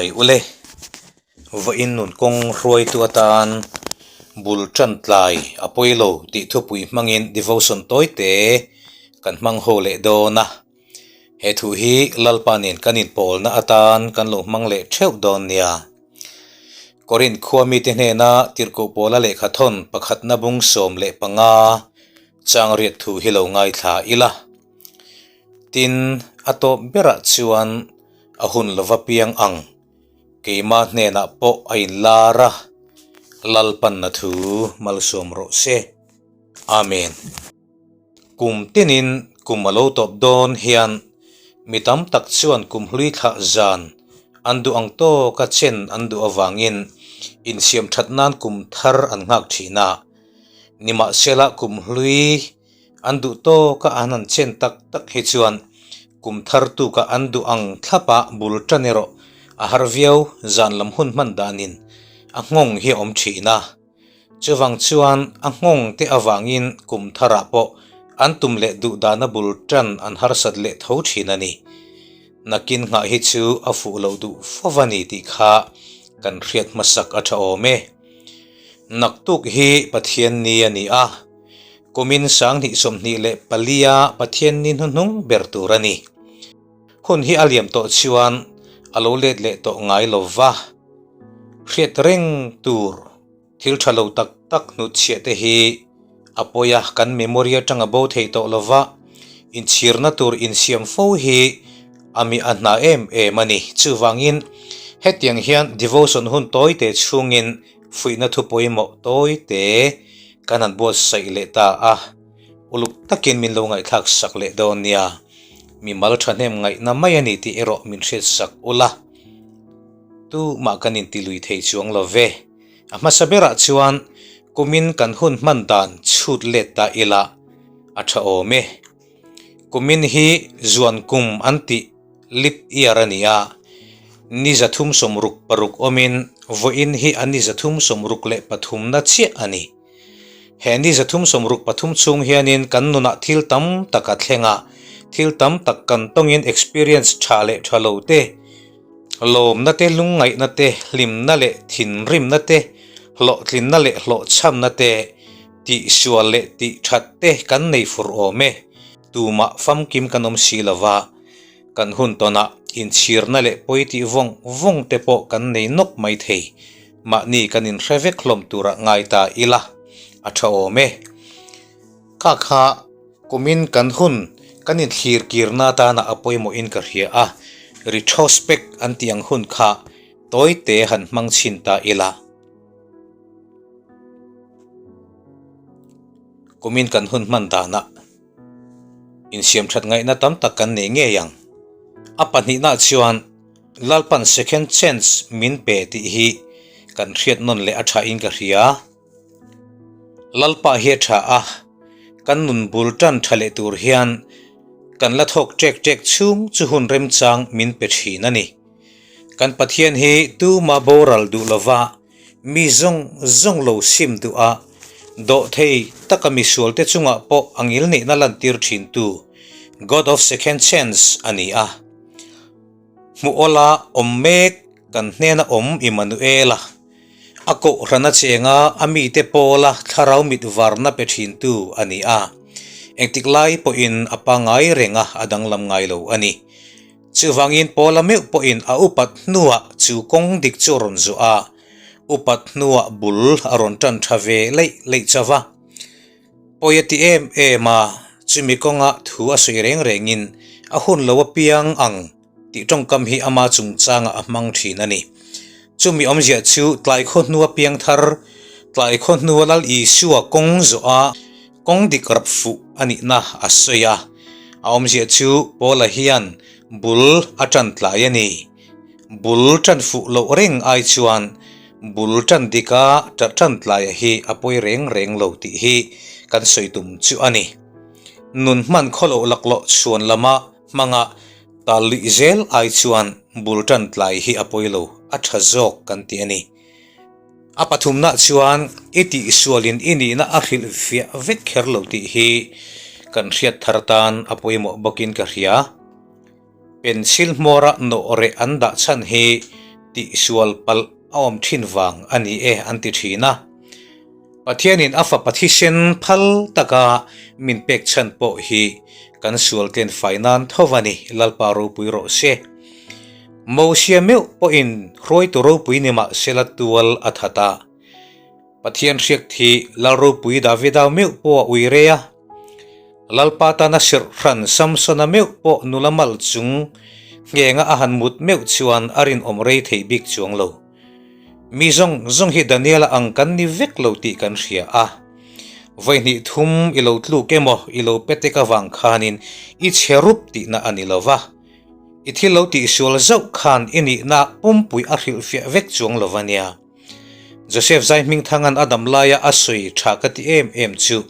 Chibai ule. Vawiin nun kawng hruaitu atan bul tan tlai a pawi lo tih thupui hmangin devotion tawite kan hmang ho leh dawn a. He thu hi Lalpa nen kan inpawlna atan kan lo hmang leh theuh dawn nia. Korinth khua mite hnena tirhkoh pawla lehkha thawn pakhatna bung 15 changriat thu hi lo ngaithla ila. Tin, a tawp berah chuan a hun lova piang ang keimah hnenah pawh a inlar a, Lalpanna thu malsawm rawh se. Amen. Kum tinin kum a lo tawp dawn hian mi tam tak chuan kum hlui thlah zan an duh ang tawka chen an duh avangin insiam that nan kum thar an nghak thin a. Nimahsela kum hlui an duh tawka an han chen tak tak hi chuan kum thar tuka an duh ang thlapa bul tan erawh a har viau zan lam hun hman danin a nghawng hi a awm thin a. Chuvang chuan a nghawng te avangin kum tharah pawh an tum leh duh dana bul tan an harsat leh tho thin a ni. Nakin nghah hi chu a fuh lo duh fo va ni tih kha kan hriat hmasak a tha awm e. Naktuk hi Pathian ni a ni a, kumin 2024 a Pathian ni hnuhnung ber tur a ni. Hun hi a liam tawh chuan a lo let leh tawh ngai lo va. Hriat reng tur thil tha lo tak tak hnutchhiah te hi a pawi a, kan memory atanga bo thei tawh lo va, inchhirna tur insiam fo hi a mi a hna em em a ni. Chuvangin hetiang hian devotion hun tawi te chhungin fuihna thu pawimawh tawi te kan han buatsaih leh ta a, uluk takin min lo ngaihthlak sak leh dawn nia. Mimal thahnem ngaihna mai a ni tih erawh min hriat sak ula. Tu mah kan intilui thei chuang lo ve. A hmasa berah chuan kumin kan hun hman dan chhut let ta ila a tha awm e. Kumin hi zuan kum an tih leap year a ni a, ni 366 awmin vawiin hi a ni 363 na chiah a ni. He ni 363 chhung hianin kan nunah thil tam tak a thleng a, thil tam tak kan tawngin experience tha leh tha lo te, Lawmna te, lungngaihna te, hlimna leh thinrimna te, hlawhtlinna leh hlawhchhamna te, tihsual leh tihthat te kan nei fur awm e. Tumah famkim kan awm si lo va, kan hun tawnah inchhirna leh pawi tih vawng vawng te pawh kan nei nawk mai thei. Mahni kan inhre vek hlawm turah ngai ta ila a tha awm e. Kha kha kumin kan hun kan inthlir kirna atana a pawimawhin ka hria a, retrospect an tih ang hun kha tawite han hmang chhin ta ila. Kumin kan hun hman danah insiam that ngaihna tam tak kan nei ngei ang. A pahnihna chuan Lalpan second chance min pe tih hi kan hriat nawn leh a thain ka hria. Lalpa hi a tha a, kan nun bul tan tha leh tur hian kan la thawk ṭek ṭek chhung chu hun remchang min pe thin a ni. Kan Pathian hi tuma boral duh lova mi zawng zawng lo sim duh a, dawhthei taka misualte chungah pawh a ngilneihna lantir thintu God of Second Chance a ni a. Hmuh awla awm mek kan hnena awm Immanuela. A kohhran a cheng a, a mite pawla thlarau mit varna pe thintu a ni a. Engtik lai pawhin a pangngai reng a, a danglam ngai lo a ni. Chuvangin Paula meuh pawhin a upat hnuah chu kawng dik chu a rawn zuah a, upat hnuah bul a rawn tan tha ve leih leih chauh va. Pawi a ti em em a, chumi kawnga thu a sawi reng rengin a hun lo apiang ang tih tawngkam hi ama chungchangah a hmang thin a ni. Chumi awmzia chu tlai khaw hnua piangthar, tlai khaw hnua Lal Isua kawng zawh a, kawng dik rap fuh a nihna a sawi a. A awmzia chu Paula hian bul a tan tlai a ni. Bul tan fuh loh reng ai chuan bul tan dika tan tlaia hi a pawi reng reng lo tih hi kan sawi tum chu a ni. Nun hman khawloh laklawh chhuan lama hmanga tal luih zel ai chuan bul tan tlai hi a pawi lo, a tha zawk kan ti a ni. A pathumna chuan i tihsualin i nihna a hrilh fiah vek kher lo tih hi kan hriat thar tan a pawimawh bawkin ka hria. Pencil hmawra nawh reh an dah chhan hi Tihsual palh a awm thin vang a ni e an ti thin a. Pathianin a fapa thisen phal taka min pek chhan pawh hi kan sual tlen fai nan tho a ni, Lalpa ropui rawh se. Mosia meuh pawhin hruaitu ropui ni mah sela tual a that a. Pathian hriak thi Lal ropui Davida meuh pawh a ui rei a. Lalpa tana sirh hran Samsona meuh pawh nula mal chung nghenga a han mut meuh chuan a rinawm rei thei bik chuang lo. Mi zawng zawng hi Daniela ang kan ni vek lo tih kan hria a. Vawihnih thum i lo tluk emaw i lo petek avang khanin i chhe rup tihna a ni lo va. I thil lo tihsual zauh khan i nihna pumpui a hrilhfiah vek chuang lo va nia. Joseph Zaihmingthanga'n a dam laia a sawi tha ka ti em em chu,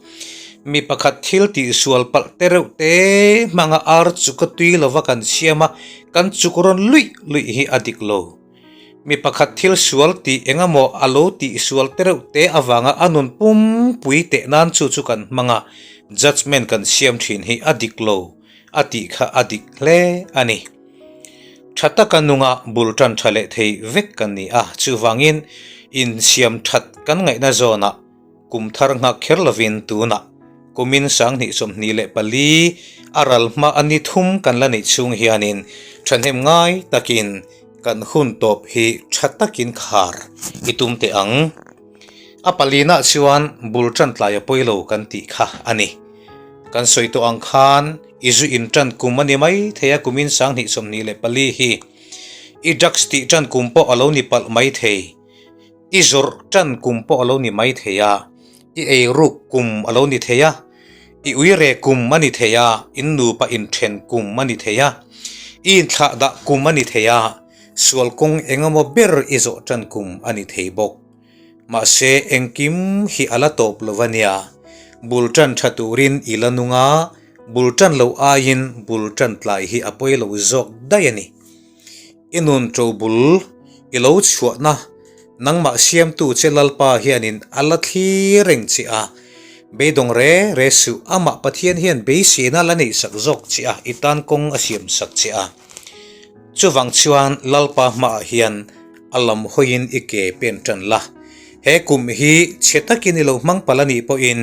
Mi pakhat thil tihsual palh te reuh te hmanga ar chu ka tui lova kan siam a, kan chuk rawn luih luih hi a dik lo. Mi pakhat thil sual tih engemaw a lo tihsual te reuh te avanga a nun pumpui teh nan chu chu kan hmang a, judgement kan siam thin hi a dik lo a tih kha a dik hle a ni. Tha taka nunga bul tan tha leh thei vek kan ni a, chuvangin insiam that kan ngaihna zawnah kum thar nghak kher lovin tunah kumin 2024 a ral hma a ni thum kan la neih chhung hianin thahnem ngai takin kan hun tawp hi tha takin khar i tum teh ang. A palinah chuan bul tan tlai a pawi lo kan tih kha a ni. Kan sawi tawh ang khan I zu in tan kum a ni mai thei a, kumin 2024 hi i drugs tih tan kum pawh a lo ni palh mai thei, i zawrh tan kum pawh a lo ni mai thei a, i eiruk kum a lo ni thei a, i uire kum a ni thei a, in nupa inthen kum a ni thei a, i inthlahdah kum a ni thei a, sual kawng engemaw ber i zawh tan kum a ni thei bawk. Mahse, engkim hi a la tawp lo a nia. Bul tan tha turin i la nung a, bul tan lo aiin bul tan tlai hi a pawi lo zawk daih a ni. I nun to bul i lo chhuahna nangmah siamtu che Lalpa hianin a la thlir reng che a, beidawng re re suh amah Pathian hian beiseina la neihsak zawk che a, i tan kawng a siamsak che a. Chuvang chuan Lalpa hmaah hian a lam hawiin i ke pen tan la. He kum hi chhe takin i lo hmang palh a nih pawhin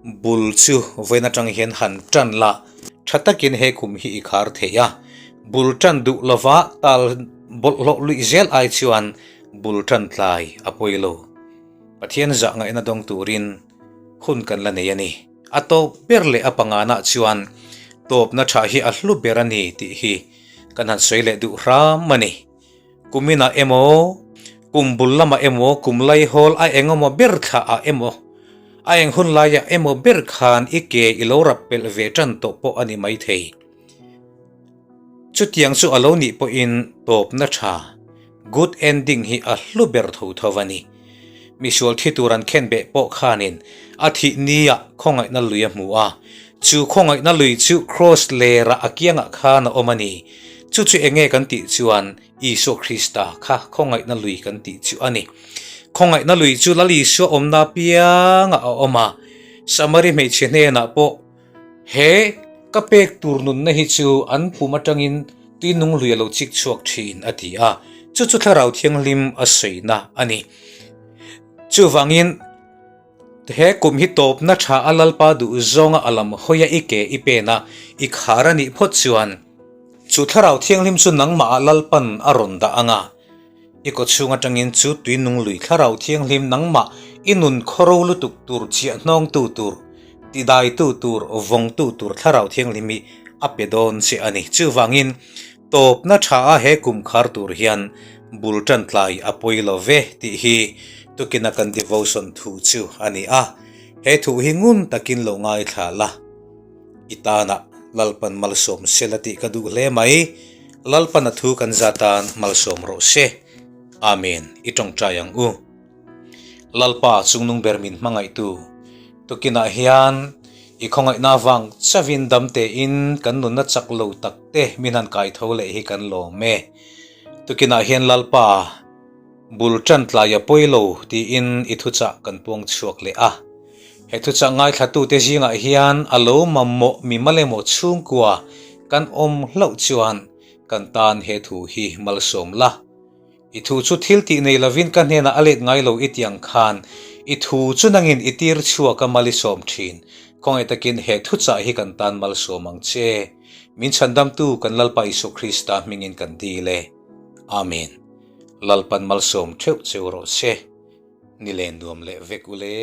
bul chu vawiin atang hian han tan la, tha takin he kum hi i khar thei a. Bul tan duh lova tal bawlhhlawh luih zel ai chuan bul tan tlai a pawi lo. Pathian zah ngaihna dawng turin hun kan la nei a ni. A tawp ber leh a panganah chuan tawpna tha hi a hlu ber a ni tih hi kan han sawi leh duh hram a ni. Kuminah emaw, kum bul lamah emaw, kum laihawl a engemaw ber thlahah emaw, a eng hun laiah emaw ber khan i ke i lo rap pelh ve tan tawh pawh a ni maithei. Chutiang chu a lo nih pawhin tawpna tha, good ending, hi a hlu ber tho tho a ni. Misual thi tur an khen beh pawh khanin a thih nia khawngaihna lui a hmu a, chu khawngaihna lui chu Kraws lerah a kiangah khan a awm a ni. Chu chu enge kan tih chuan Isua Krista kha khawngaihna lui kan tih chu a ni. Khawngaihna lui chu Lal Isua awmna apiangah a awm a, Samari hmeichhe hnenah pawh He ka pek tur nunna hi chu an pum atangin tuinung lui a lo chik chhuak thin a ti a, chu chu Thlarau Thianghlim a sawina a ni. Chuvangin he kum hi tawpna tha a Lalpa duh zawnga a lam hawia i ke i pen a, i khar a nih phawt chuan chu Thlarau Thianghlim chu nangmah ah Lalpan a rawn dah ang a, I kawchhung atangin chu tuinung lui Thlarau Thianghlim nangmah i nun khawro lutuk tur chiah hnawngtu tur, tidaitu tur, vawngtu tur Thlarau Thianghlim hi a pe dawn che a ni. Chuvangin tawpna tha a he kum khar tur hian bul tan tlai a pawi lo ve tih hi tukina kan devotion thu chu a ni a. He thu hi ngun takin lo ngaithla la. I tanah Lalpan malsawm sela tih ka duh hle mai. Lalpan a thu kan za tan malsawm rawh se. Amen. I tawngtai ang u. Lalpa chungnung ber min hmangaihtu tukinah hian i khawngaihna avang chavin dam tein kan nunna chak lo tak te min han kai tho leh hi kan lawm e. Tukinah hian Lalpa Bul tan tlai a pawi lo tiin i thuchah kan puang chhuak leh a. He thuchah ngaithlatute zingah hian a lo mamawh mimal emaw chhungkua kan awm hlauh chuan kan tan he thu hi malsawm la. I thu chu thil tih nei lovin ka hnenah a let ngai lo i tih ang khan i thu chu nangin i tir chhuak a mal i sawm thin. Khawngaih takin he thuchah hi kan tan malsawm ang che. Min chhandamtu kan Lalpa Isua Krista hmingin kan dil e. Amen. Lalpan malsawm theuh cheu rawh se. Ni len nuam leh vek u le.